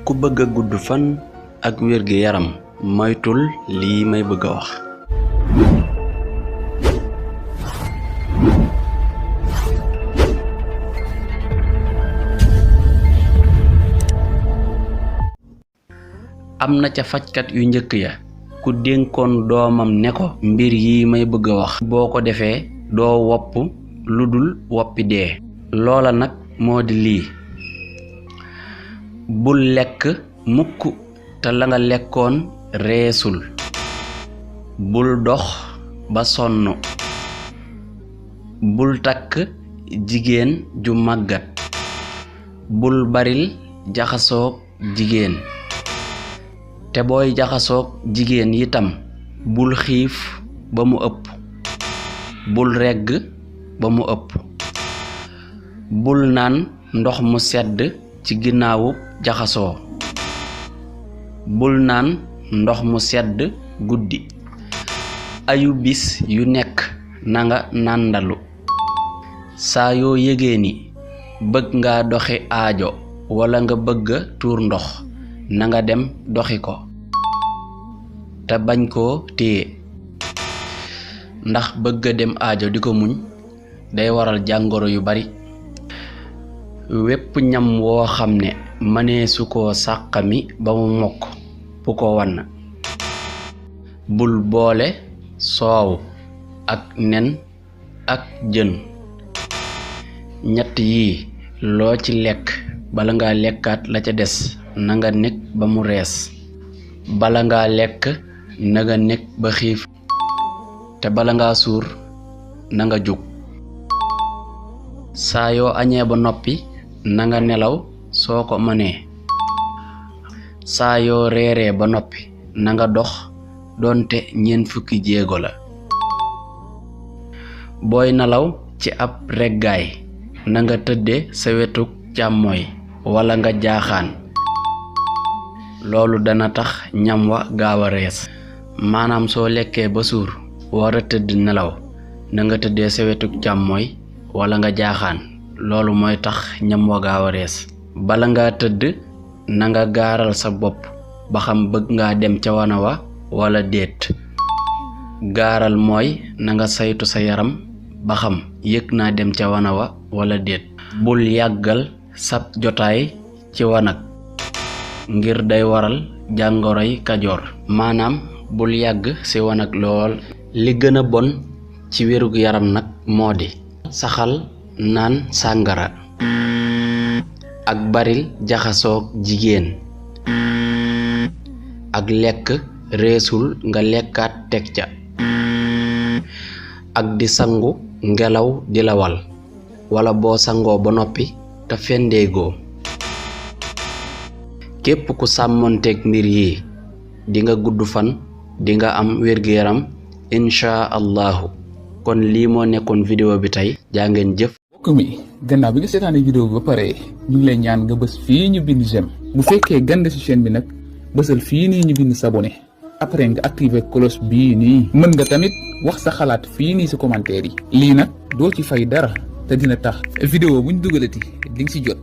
ku bëgg gudd fan ak wérgu yaram moytul lii may bëgg wax. am na ca fajkat yu njëkk ya ku dénkoon doomam ne ko mbir yi may bëgg wax boo ko defee doo wopp lu dul woppi dee. loola nag moo di lii: bul lekk mukk te la nga lekkoon reesul, bul dox ba sonn, bul takk jigéen ju màggat, bul baril jaxasoog jigéen, te booy jaxasoog jigéen yitam bul xiif ba mu ëpp, bul regg ba mu ëpp, bul naan ndox mu sedd ci ginnaawu jaxasoo, bul naan ndox mu sedd guddi. ayu bis yu nekk nanga nàndalu. saa yoo yëgee ni bëgg nga doxi aajo wala nga bëgga tuur ndox nanga dem doxi ko te bañ koo téye, ndax bëgga dem aajo di ko muñ day waral jàngoro yu bari. wépp ñam woo xam ne mëneesu koo sàqami ba mu mokk bu ko wann. bul boole soow ak nen ak jën. ñett yii loo ci lekk bala nga lekkaat la ca des nanga nekk ba mu rees. bala nga lekk nanga nekk ba xiif, te bala nga suur nanga jóg. saa yoo añee ba noppi nanga nelaw soo ko mënee. saa yoo reeree ba noppi nanga dox doonte 4 fukki jéego la. booy nelaw ci ab reggaay nanga tëdde sa wetuk càmmooy wala nga jaaxaan. loolu dana tax ñam wa gaaw a rees. maanaam soo lekkee ba suur wara tëdd nelaw nanga tëddee sa wetuk càmmooy wala nga jaaxaan. loolu mooy tax ñam wa gaaw a rees. bala nga tëdd nanga gaaral sa bopp ba xam bëgg nga dem ca wana wa wala déet. gaaral mooy nanga saytu sa yaram ba xam yëg naa dem ca wana wa wala déet. bul yàggal sab jotaay ci wanag ngir day waral jàngoroy kajoor. maanaam bul yàgg ci wanag lool. li gën a bon ci wérug yaram nag moo di saxal naan sàngara ak baril jaxasoog jigéen ak lekk reesul nga lekkaat teg ca ak di sangu ngelaw di la wal wala boo sangoo ba noppi te fendeegoo. képp ku sàmmonteeg mbir yi dinga gudd fan dinga am wér-gu-yaram insha allahu. kon lii moo nekkoon vidéo bi tey. jaa ngeen jëf. mbokk mi gannaaw bi nga seetaane vidéo bi ba pare ñu ngi lay ñaan nga bës fii ñu bind j'aime. bu fekkee gande ci chaîne bi nag bësal fii nii ñu bind s'abonner après nga activer cloche bii nii. mën nga tamit wax sa xalaat fii nii ci commentaire yi. lii nag doo ci fay dara te dina tax vidéo buñ dugalati di nga ci jot.